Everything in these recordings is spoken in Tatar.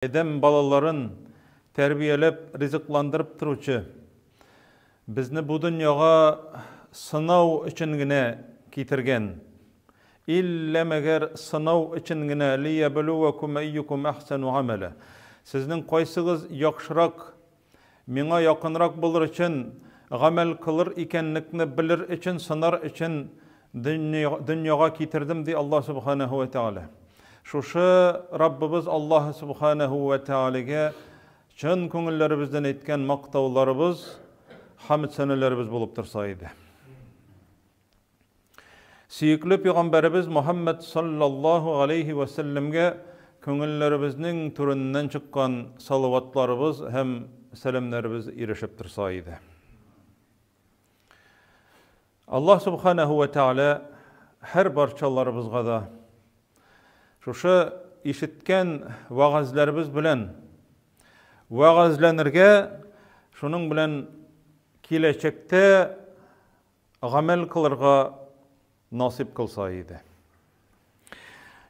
Адәм балаларын тәрбияләп, ризыкландырып торучы, безне бу дөньяга сынау өчен генә китергән, иллә мәгәр сынау өчен генә, лиябелүәкүм әйюкүм әхсәну гамәлә, сезнең кайсыгыз яхшырак, миңа якынрак булыр өчен гамәл кылыр икәнлекне белер өчен, сынар өчен дөньяга китердем, ди Аллаһ Субханаһу ва Тәгалә. Шушы Раббыбыз Аллаһ Субханаһу ва Тәгаләгә чын күңелләребездән әйткән мактауларыбыз, хәмд сәнәләребез булып торса иде. Сөекле пәйгамбәребез Мухаммад саллаллаһу алейхи ва сәлләмгә күңелләребезнең түреннән чыккан салаватларыбыз һәм сәламнәребез ирешеп торса иде. Аллаһ Субханаһу ва Тәгалә һәр барчаларыбызга да шушы ишеткән вәгазьләребез белән вәгазьләнергә, шуның белән киләчәктә гамәл кылырга насыйп кылса иде.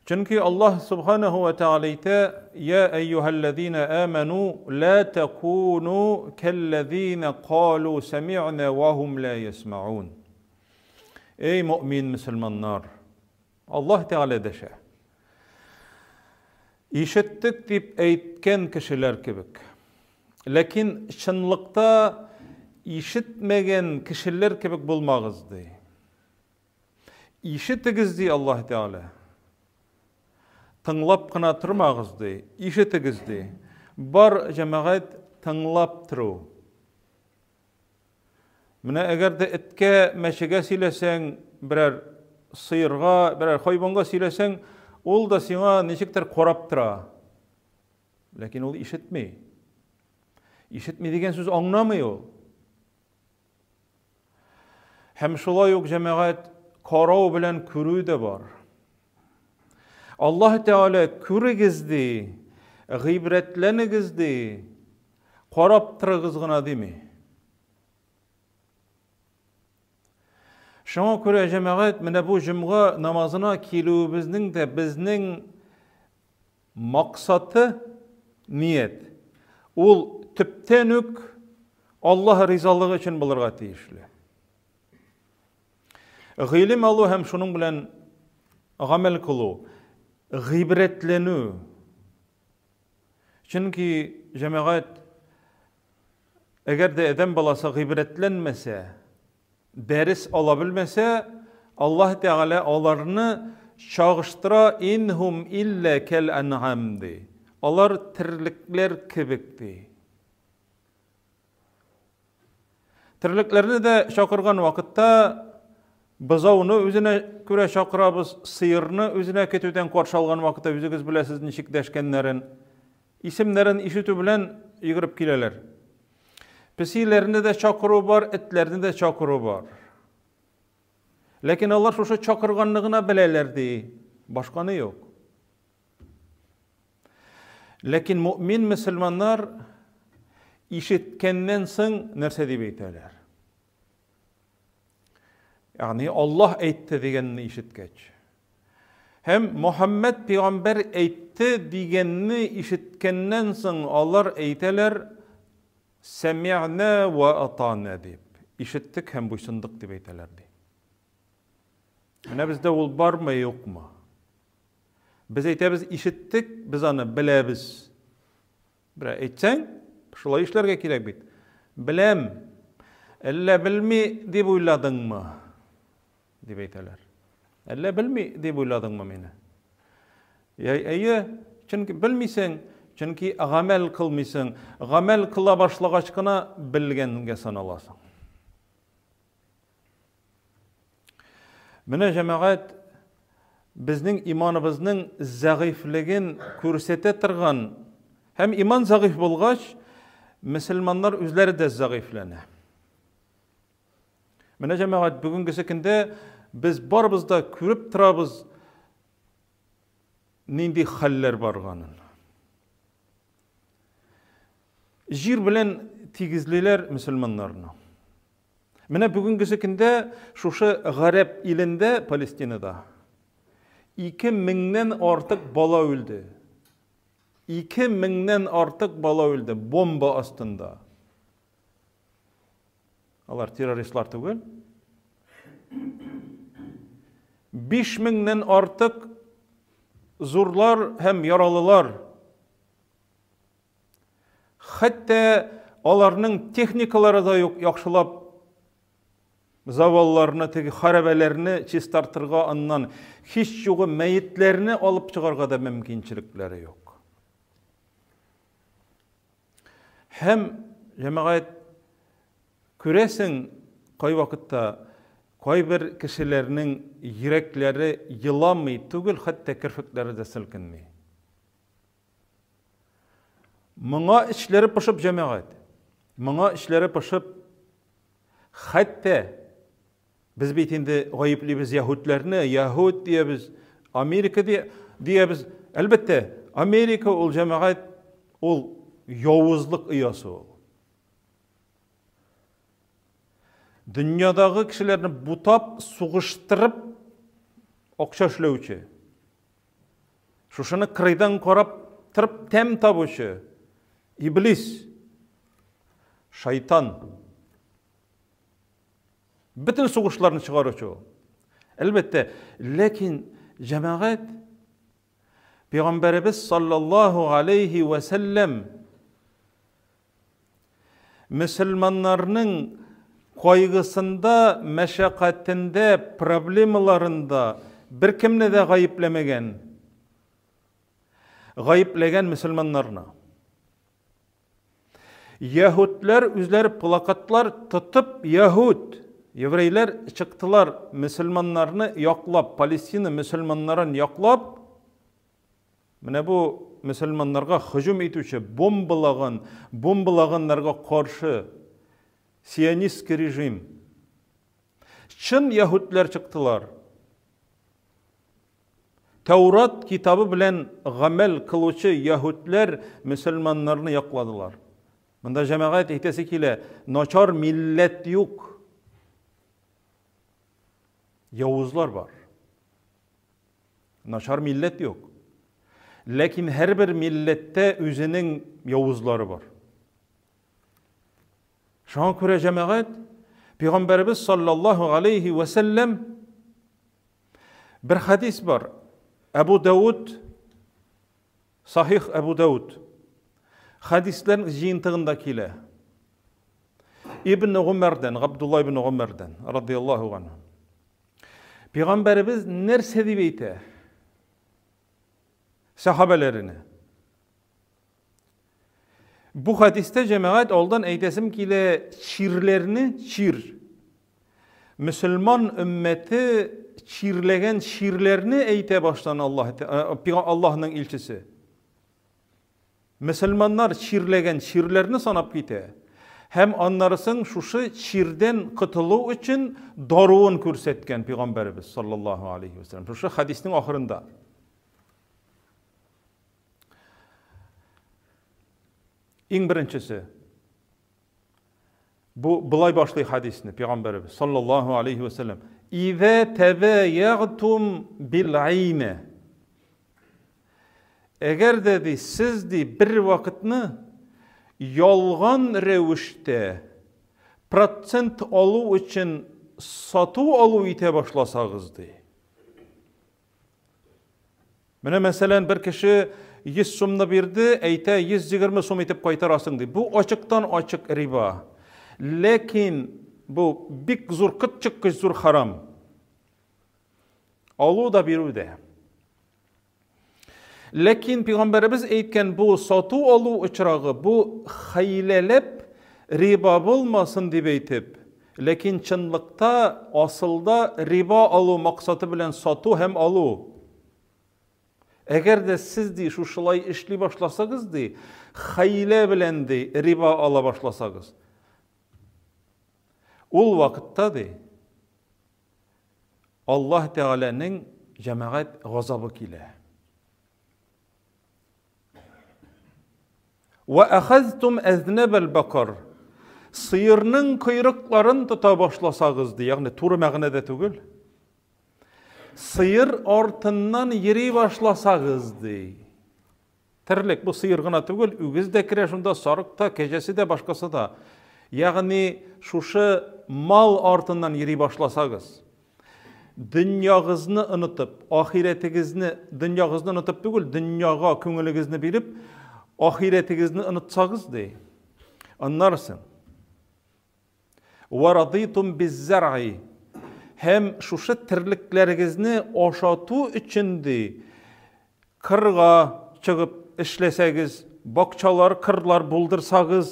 Чөнки Аллаһ Субханаһу ва Тәгалә әйтә: "Я әйюһәлләзина аману ла такуну кәлләзина калу сами'на ва хум ла ясмаун." Эй мөэмин мөселманнар, Аллаһ Тәгалә дәшә. Ишеттек дип әйткән кешеләр кебек. Ләкин чынлыкта ишетмәгән кешеләр кебек булмагыз, ди. Ишетегез, ди Аллаһ Тәгалә. Тыңлап кына тормагыз, ди. Ишетегез, ди. Бар җәмәгать тыңлап тору. Менә әгәр дә эткә, мәчегә сөйләсәң, берәр сыерга, берәр хайванга сөйләсәң, ул да сиңа ничектер карап тора. Ләкин ул ишетми. Ишетми дигән сүз аңламый ул. Һәм шулай ук җәмәгать карау белән күрү дә бар. Аллаһ Тәгалә күрегез ди, гыйбрәтләнегез ди, карап торыгыз гына дими. Шуңа күрә җәмәгать менә бу җомга намазына килүебезнең дә безнең Максаты, ният, ул төптән үк Аллаһ ризалыгы өчен булырга тиешле. Гыйлем алу һәм шуның белән гамәл кылу, гыйбрәтләнү. Чөнки җәмәгать әгәр дә адәм баласы гыйбрәтләнмәсә, дәрес ала белмәсә, Аллаһ Тәгалә аларны чагыштыра, инһум илля кәл ән'ам ди. Алар терлекләр кебек ди. Терлекләрне дә чакырган вакытта бозауны үзенә күрә чакырабыз, сыерны үзенә көтүдән каршы алган вакытта үзегез беләсез ничек дәшкәннәрен. Исемнәрен ишетү белән йөгереп киләләр. Песиләрне дә чакыру бар, этләрне дә чакыру бар. Ләкин алар шушы чакырганны гына беләләр ди, башканы юк. Ләкин мөмин мөселманнар ишеткәннән соң нәрсә дип әйтәләр? Ягъни Аллаһ әйтте дигәнне ишеткәч. Һәм Мухаммәд пәйгамбәр әйтте дигәнне ишеткәннән соң алар әйтәләр Сәми'на ва атана дип. Ишеттек һәм буйсындык дип әйтәләр ди. Менә бездә ул бармы, юкмы? Без әйтәбез, ишеттек, без аны беләбез. Берәр әйтсәң, шулай эшләргә кирәк бит. Беләм. Әллә белми дип уйладыңмы? Дип әйтәләр. Әллә белми дип уйладыңмы мине? Әйе, чөнки белмисең, чөнки гамәл кылмыйсың. Гамәл кыла башлагач кына белгәнгә саналасың. Менә җәмәгать безнең иманыбызның зәгыйфьлеген күрсәтә торган һәм иман зәгыйфь булгач, мөселманнар үзләре дә зәгыйфьләнә. Менә җәмәгать бүгенгесе көндә без барыбыз да күреп торабыз нинди хәлләр барганын. Җир белән тигезлиләр мөселманнарны. Менә бүгенгесе көндә шушы гарәп илендә, Палестинада, 2 меңнән артык бала үлде. 2000-нән артык бала үлде бомба астында. Алар террористлар түгел. 5000-нән артык зурлар һәм яралылар. Хәтта аларның техникалары да юк, яхшылап завалларны, теге хәрабәләрне чистартырга, аннан һич югы мәетләрне алып чыгарга да мөмкинчелекләре юк. Һәм җәмәгать күрәсең, кайвакытта кайбер кешеләрнең йөрәкләре еламый түгел, хәтта керфекләре дә селкенми. Моңа эчләре пошып җәмәгать. Моңа эчләре пошып, хәтта без бит инде гаеплибез яһүдләрне, яһүд диябез, Америка диябез. Әлбәттә, Америка ул җәмәгать, ул явызлык оясы ул. Дөньядагы кешеләрне бутап, сугыштырып акча эшләүче. Шушыны кырыйдан карап торып тәм табучы иблис, шайтан. Бөтен сугышларны чыгаручы ул. Әлбәттә, ләкин җәмәгать Пәйгамбәребез саллаллаһу алейхи вә сәлләм мөселманнарның кайгысында, мәшәкатендә, проблемаларында беркемне дә гаепләмәгән. Гаепләгән мөселманнарны. Яһүдләр үзләре плакатлар тотып, яһүд, еврейләр чыктылар мөселманнарны яклап, Палестина мөселманнарын яклап, менә бу мөселманнарга һөҗүм итүче, бомбалаган, бомбалаганнарга каршы сионистский режим. Чын яһүдләр чыктылар. Тәүрат китабы белән гамәл кылучы яһүдләр мөселманнарны якладылар. Монда җәмәгать әйтәсе килә, начар милләт юк. Явызлар бар. Начар милләт юк. Ләкин һәрбер милләттә үзенең явызлары бар. Шуңа күрә җәмәгать Пәйгамбәребез саллаллаһу алейхи ва сәлләм бер хадис бар. Әбу Дауд Сахих Әбу Дауд хадисләр җыентыгында килә. Ибн Гумәрдән, Габдулла ибн Гумәрдән, радияллаһу анһу. Пәйгамбәребез нәрсә дип әйтә? Сахабәләренә. Бу хәдистә җәмәгать алдан әйтәсем килә, чирләрне чир. Мөселман өммәте чирләгән чирләрне әйтә баштан Аллаһ Аллаһның илчесе. Мөселманнар чирләгән чирләрне санап китә һәм аннарысын шушы чирдән котылу өчен даруын күрсәткән пәйгамбәребез саллаллаһу алейхи вәсәлләм. Шушы хәдиснең ахырында. Иң беренчесе. Бу былай башлый хәдисне пәйгамбәребез саллаллаһу алейхи вәсәлләм. Иза табаягтум бил айна. Әгәр дә ди, сез ди бер вакытны ялган рәвештә процент алу өчен сату алу итә башласагыз ди. Менә мәсәлән, бер кеше 100 сумны бирде, әйтә 120 сум итеп кайтарасың ди. Бу ачыктан ачык риба. Ләкин бу бик зур кытчыккыч зур харам. Алу да бирү дә. Ләкин пәйгамбәребез әйткән бу сату алу очрагы, бу хәйләләп риба булмасын дип әйтеп, ләкин чынлыкта асылда риба алу максаты белән сату һәм алу. Әгәр дә сез ди шушылай эшли башласагыз ди, хәйлә белән ди риба ала башласагыз, ул вакытта ди Аллаһ Тәгаләнең җәмәгать газабы килә. Ва ахазтум азнабал бакар. Сыерның койрыкларын тота башласагыз ди, ягъни туры мәгънәдә түгел. Сыер артыннан йөри башласагыз ди. Терлек бу сыер гына түгел, үгез дә керә шунда, сарык та, кәҗәсе дә, башкасы да. Ягъни шушы мал артыннан йөри башласагыз, дөньягызны онытып, ахирәтегезне, дөньягызны онытып түгел, дөньяга күңелегезне биреп, ахирәтегезне онытсагыз ди. Аннары соң Ва радитум биззар'i һәм шушы терлекләрегезне ашату өчен ди кырга чыгып эшләсәгез, бакчалар, кырлар булдырсагыз,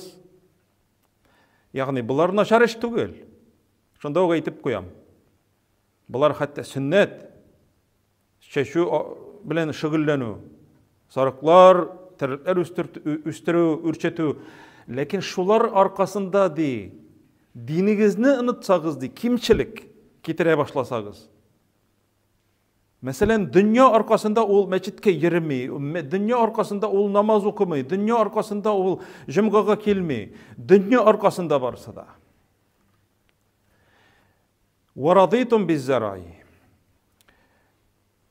ягъни болар начар эш түгел. Шунда ук әйтеп куям. Болар хәтта сөннәт. Чәчү белән шөгыльләнү, сарыклар, терлекләр үстерү, үрчетү. Ләкин шулар аркасында ди, динегезне онытсагыз ди, кимчелек китерә башласагыз. Мәсәлән, дөнья аркасында ул мәчеткә йөрми, дөнья аркасында ул намаз укымый, дөнья аркасында ул җомгага килми, дөнья аркасында барысы да. Варадыйтум биззарай.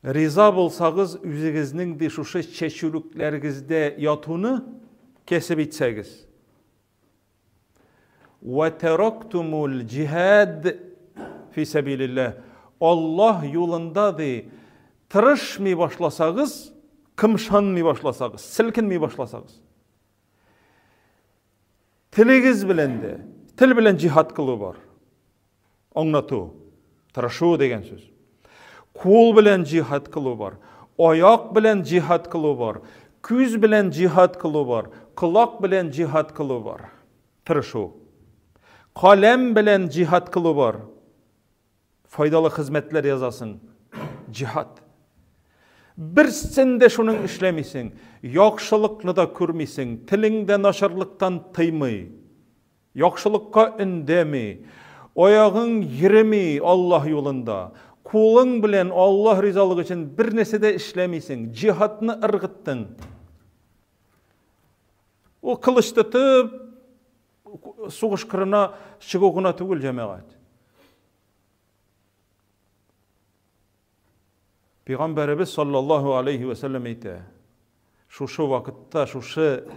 Риза булсагыз, үзегезнең ди шушы чәчүлекләрегездә ятуны кәсеп итсәгез. Ва тарактумул җиһад фи сәбилилләһ. Аллаһ юлында ди тырышмый башласагыз, кымшанмый башласагыз, селкенми башласагыз. Телегез белән дә, тел белән җиһад кылу бар. Аңлату, тырышу дигән сүз. Кул белән җиһад кылу бар, аяк белән җиһад кылу бар, күз белән җиһад кылу бар, колак белән җиһад кылу бар. Тырышу. Каләм белән җиһад кылу бар. Файдалы хезмәтләр язасың. Җиһад. Берсен дә шуның эшләмисең. Яхшылыкны да күрмисең. Телең дә начарлыктан тыймый. Яхшылыкка өндәми. Аягың йөреми Аллаһ юлында. Кулың белән Аллаһ ризалыгы өчен бер нәрсә дә эшләмисең. Җиһадны ыргыттың. Ул кылыч тотып, сугыш кырына чыгу гына түгел, җәмәгать. Пәйгамбәребез саллаллаһу алейхи ва сәлләм әйтә, шушы вакытта, шушы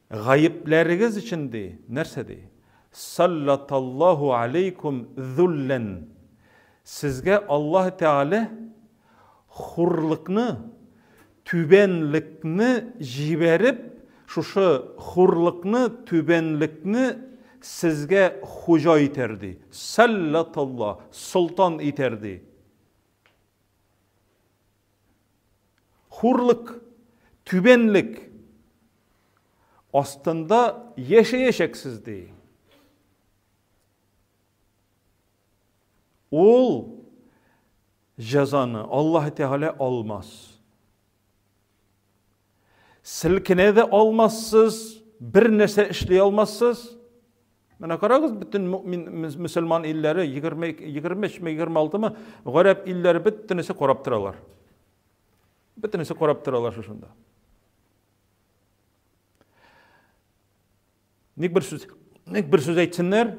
гаепләрегез өчен ди, нәрсә ди? Саллаталлаһу алейкум зуллән. Сезгә Аллаһ Тәгалә хурлыкны, түбәнлекне җибәреп, шушы хурлыкны, түбәнлекне сезгә хуҗа итәр ди. Саллаталлаһ, солтан итәр ди. Хурлык, түбәнлек астында яшәячәксез ди. Ул җәзаны Аллаһ Тәгалә алмас. Селкенә дә алмассыз, бер нәрсә эшли алмассыз. Менә карагыз, бөтен мөмин мөселман илләре 20 23-ме, 26-мы гарәп илләре бөтенесе карап торалар. Бөтенесе карап торалар шушында. Ник бер сүз, ник бер сүз әйтсеннәр,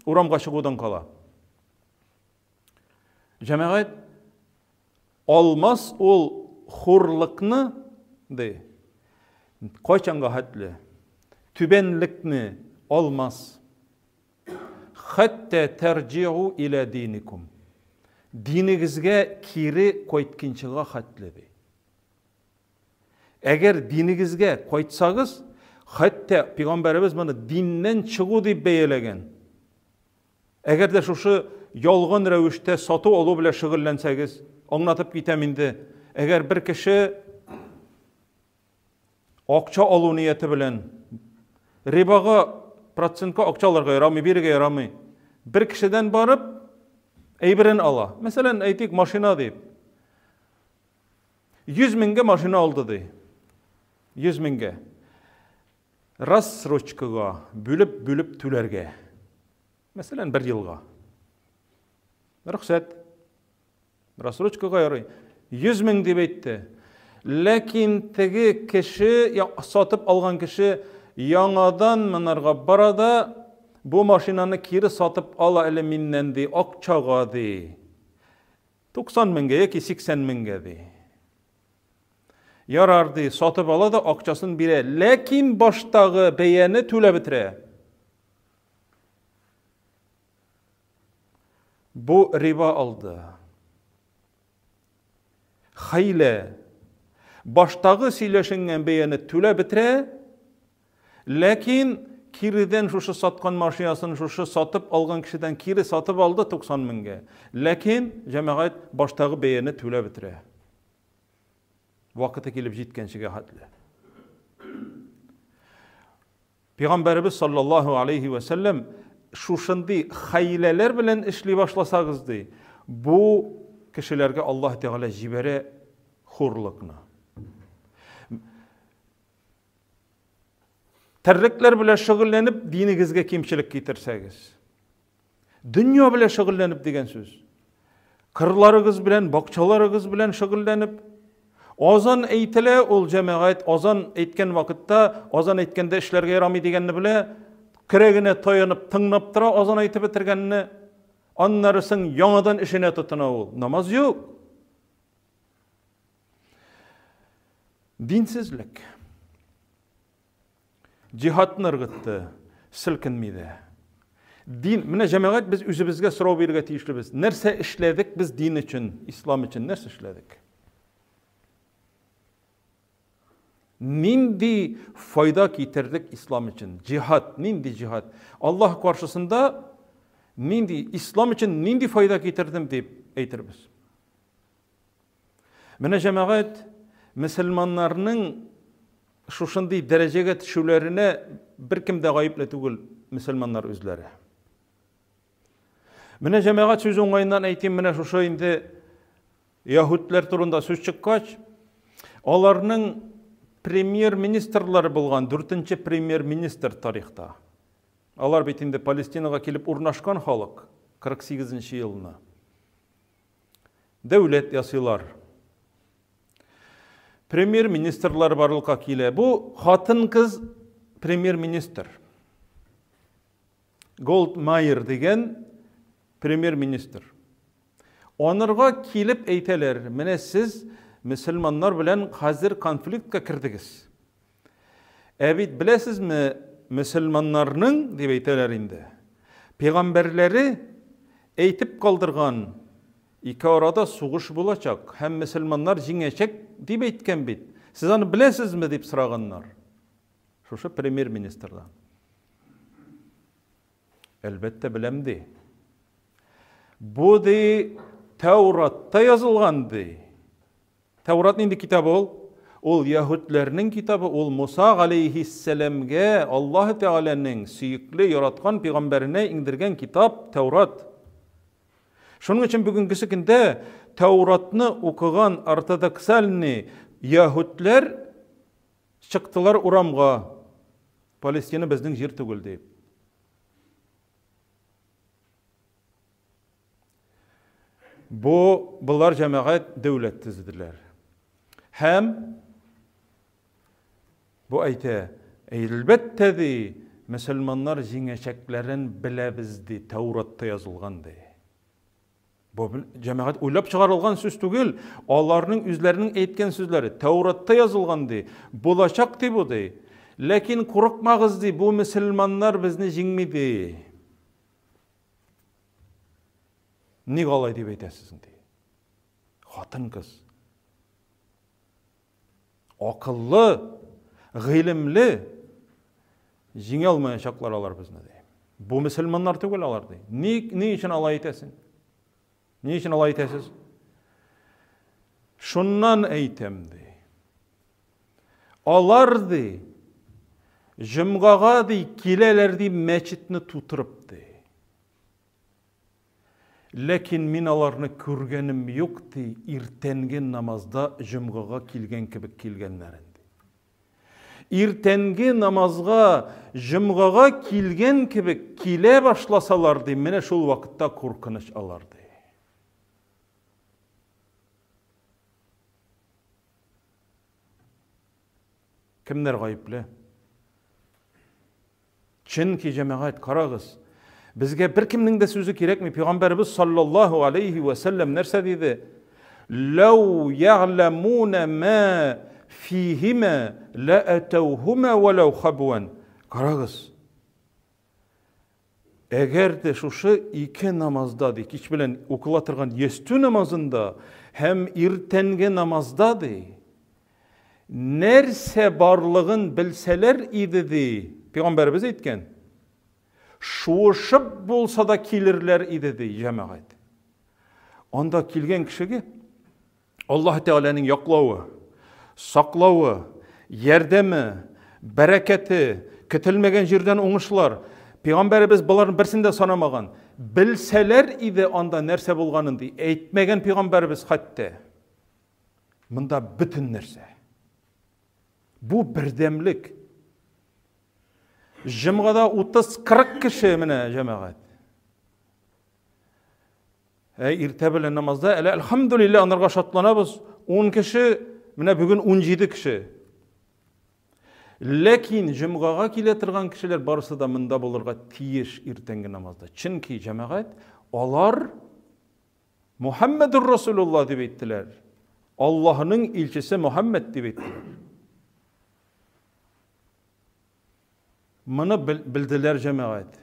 урамга чыгудан кала. Җәмәгать алмас ул хурлыкны, ди. Кайчанга хәтле? Түбәнлекне алмас. Хәтта тәрҗиу илә диникум. Динегезгә кире кайтканчыга хәтле, ди. Әгәр динегезгә кайтсагыз, хәтта пәйгамбәребез моны диннән чыгу дип бәяләгән. Әгәр дә шушы ялган рәвештә сату-алу белән шөгыльләнсәгез, аңлатып китәм инде, әгәр бер кеше акча алу нияте белән рибага процентка акча алырга ярамый, бирергә ярамый. Бер кешедән барып әйберен ала. Мәсәлән, әйтик, машина дип. 100 меңгә машина алды ди. 100 меңгә. Рассрочкага бүлеп-бүлеп түләргә. Мәсәлән, бер елга. Рөхсәт. Рассрочкага ярый. 100 мең дип әйтте. Ләкин теге кеше, сатып алган кеше яңадан монарга бара да, бу машинаны кире сатып ала әле миннән ди, акчага ди. 90 меңгә яки 80 меңгә ди. Ярар ди, сатып ала да акчасын бирә, ләкин баштагы бәяне түләп бетерә. Бу риба алды. Хәйлә. Баштагы сөйләшенгән бәяне түләп бетерә, ләкин киредән шушы саткан машинасын шушы сатып алган кешедән кире сатып алды 90 меңгә. Ләкин җәмәгать баштагы бәяне түләп бетерә. Вакыты килеп җиткәнчегә хәтле. Пәйгамбәребез саллаллаһу алейхи вә сәлләм шушындый хәйләләр белән эшли башласагыз ди, бу кешеләргә Аллаһ Тәгалә җибәрә хурлыкны. Терлекләр белән шөгыльләнеп динегезгә кимчелек китерсәгез, дөнья белән шөгыльләнеп дигән сүз. Кырларыгыз белән, бакчаларыгыз белән шөгыльләнеп, азан әйтелә ул җәмәгать, азан әйткән вакытта, азан әйткәндә эшләргә ярамый дигәнне белә, керәгенә таянып тыңлап тора азан әйтеп бетергәнне, аннары соң яңадан эшенә тотына ул. Намаз юк. Динсезлек. Җиһадны ыргытты, селкенми дә. Дин, менә җәмәгать без үзебезгә сорау бирергә тиешлебез. Нәрсә эшләдек без дин өчен, ислам өчен нәрсә эшләдек? Нинди файда китердек ислам өчен? Җиһад, нинди җиһад? Аллаһ каршысында нинди ислам өчен нинди файда китердем дип әйтербез. Менә җәмәгать мөселманнарның шушындый дәрәҗәгә төшүләренә беркем дә гаепле түгел, мөселманнар үзләре. Менә җәмәгать сүз уңаеннан әйтим, менә шушы инде яһүдләр турында сүз чыккач, аларның премьер-министрлары булган дүртенче премьер-министр тарихта. Алар бит инде Палестинага килеп урнашкан халык 48 нче елны. Дәүләт ясыйлар. Премьер-министрлар барлыкка килә. Бу хатын-кыз премьер-министр. Голдмайер дигән премьер-министр. Анырга килеп әйтәләр, менә сез мөселманнар белән хәзер конфликтка кердегез. Ә бит беләсезме, мөселманнарның, дип әйтәләр инде, пәйгамбәрләре әйтеп калдырган, ике арада сугыш булачак һәм мөселманнар җиңәчәк дип әйткән бит. Сез аны беләсезме дип сораганнар. Шушы премьер-министрдан. Әлбәттә беләм ди. Бу ди Тәуратта язылган ди. Тәурат нинди китап ул? Ул яһүдләрнең китабы, ул Муса галәйһиссәламгә Аллаһ Тәгаләнең сөекле, яраткан пәйгамбәренә иңдергән китап Тәурат. Шуның өчен бүгенгесе көндә Тәуратны укыган ортодоксальный яһүдләр чыктылар урамга. Палестина безнең җир түгел дип. Бу болар җәмәгать дәүләт төзеделәр. Һәм бу әйтә, әлбәттә ди, мөселманнар җиңәчәкләрен беләбез ди, Тәуратта язылган ди. Бу җәмәгать уйлап чыгарылган сүз түгел, аларның үзләренең әйткән сүзләре Тәуратта язылган ди. Булачак ди бу ди. Ләкин курыкмагыз ди, бу мөселманнар безне җиңми ди. Ник алай дип әйтәсез ди? Хатын-кыз. Акыллы, гыйлемле җиңә алмаячаклар алар безне ди. Бу мөселманнар түгел алар ди. Ни, ни өчен алай әйтәсең? Ни өчен алай әйтәсез? Шуннан әйтәм ди. Алар ди, җомгага ди киләләр ди мәчетне тутырып ди. Ләкин мин аларны күргәнем юк ди, иртәнге намазда җомгага килгән кебек килгәннәрен ди. Иртәнге намазга җомгага килгән кебек килә башласалар ди, менә шул вакытта куркыныч алар ди. Кемнәр гаепле? Чөнки җәмәгать, карагыз, безгә беркемнең дә сүзе кирәкми. Пәйгамбәребез саллаллаһу алейхи ва сәлләм нәрсә диде? Ләү я'ламуна ма фиһимә ләәтәүһүмә вәләү хабуан. Карагыз. Әгәр дә шушы ике намазда, ди, кич белән укыла торган йөстү намазында һәм иртәнге намазда, ди, нәрсә барлыгын белсәләр иде, ди, пәйгамбәребез әйткән, шуышып булса да килерләр иде, ди, җәмәгать. Анда килгән кешегә Аллаһ Тәгаләнең яклавы, саклавы, ярдәме, бәрәкәте, көтелмәгән җирдән уңышлар. Пәйгамбәребез боларның берсен дә санамаган. Белсәләр иде анда нәрсә булганын ди. Әйтмәгән пәйгамбәребез хәтта. Монда бөтен нәрсә. Бу бердәмлек. Җомгада 30-40 кеше менә җәмәгать. Ә иртә белән намазда әле әлхәмдүлилләһ анарга шатланабыз. 10 кеше, менә бүген 17 кеше. Ләкин җомгага килә торган кешеләр барысы да монда булырга тиеш иртәнге намазда. Чөнки җәмәгать алар Мухаммедур Расулуллаһ дип әйттеләр. Аллаһның илчесе Мухаммед дип әйттеләр. Моны белделәр җәмәгать.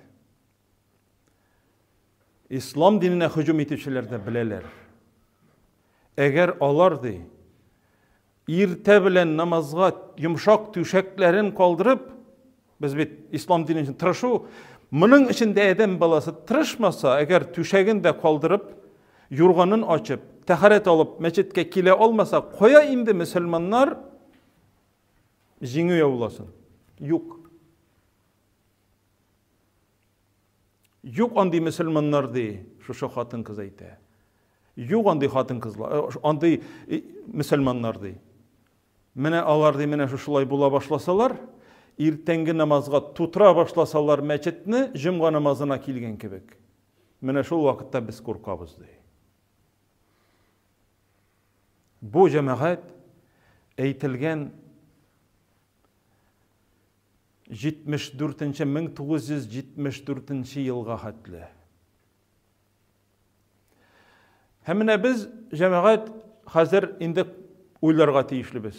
Ислам диненә һөҗүм итүчеләр дә беләләр. Әгәр алар ди, иртә белән намазга йомшак түшәкләрен калдырып, без бит ислам дине өчен тырышу, моның өчен дә адәм баласы тырышмаса, әгәр түшәген дә калдырып, юрганын ачып, тәһарәт алып мәчеткә килә алмаса, кая инде мөселманнар җиңү яуласын? Юк. Юк андый мөселманнар ди, шушы хатын-кыз әйтә. Юк андый хатын-кызлар, э, андый э, мөселманнар ди. Менә алар ди, менә шушылай була башласалар, иртәнге намазга тутыра башласалар мәчетне, җомга намазына килгән кебек. Менә шул вакытта без куркабыз ди. Бу җәмәгать әйтелгән 74 нче 1974 нче елга хәтле. Һәм менә без, җәмәгать, хәзер инде уйларга тиешлебез.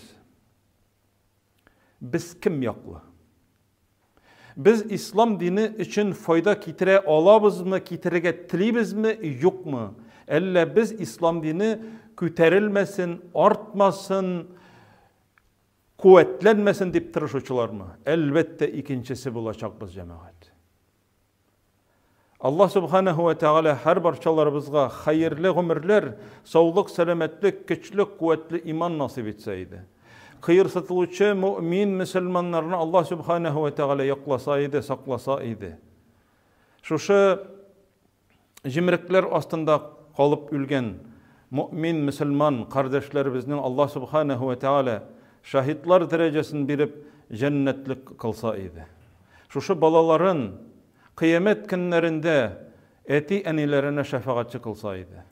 Без кем яклы? Без ислам дине өчен файда китерә алабызмы, китерергә телибезме, юкмы? Әллә без ислам дине күтәрелмәсен, артмасын, Куәтләнмәсен дип тырышучылармы? Әлбәттә, икенчесе булачакбыз, җәмәгать. Аллаһ Субханаһу ва Тәгалә һәр барчаларыбызга хәерле гомерләр, саулык, сәламәтлек, көчле, куәтле иман насыйп итсә иде. Кыерсытылучы мөэмин мөселманнарны Аллаһ Субханаһу ва Тәгалә якласа иде, сакласа иде. Шушы җимерекләр астында калып үлгән мөэмин мөселман кардәшләребезнең Аллаһ Субханаһу ва Тәгалә шаһитлар дәрәҗәсен биреп җәннәтлек кылса иде. Шушы балаларын кыямәт көннәрендә әти-әниләренә шәфәгатьче кылса иде.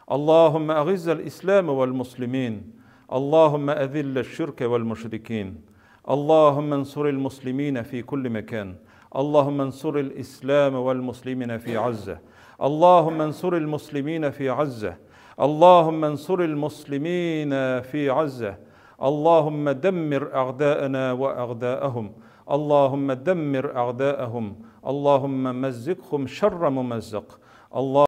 Аллаһумма агиззал ислам вал муслимин. Аллаһумма әзилля ширкә вал мушрикин. Аллаһумма ансурил муслимина фи кулли мәкан. Аллаһумма ансурил ислам вал муслимина фи Газза. Аллаһумма ансурил муслимина фи Газза. Аллаһумма ансурил муслимина фи Газза. Аллаһумма даммир әгъдаана ва әгъдаахум. Аллаһумма даммир әгъдаахум. Аллаһумма маззикхум шарра мумаззак. Аллаһ